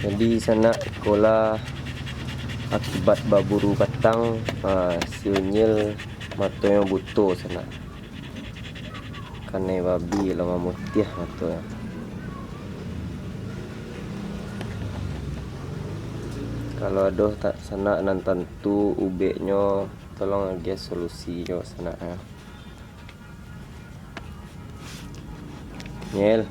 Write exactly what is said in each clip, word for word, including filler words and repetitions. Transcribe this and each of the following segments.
Jadi sanak, ikolah akibat baburu batang, ah, si Unyil matonyo buto sanak. Kanai babi lah mamutiah matonyo. Kalau ado tak sanak nan tantu ubeknyo, tolong agiah solusi jo sanak, yo. Nyel.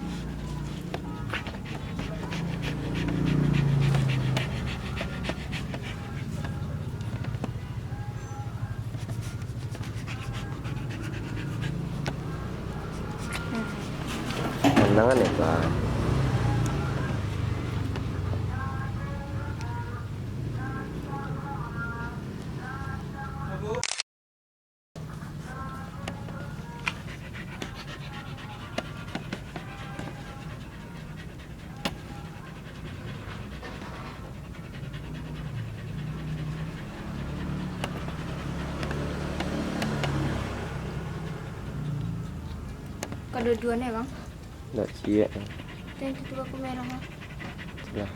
Tanang an, yo, Bang. Kada dua ni, Bang. Ndak ciek. Yang itu aku merah, ah. Itulah.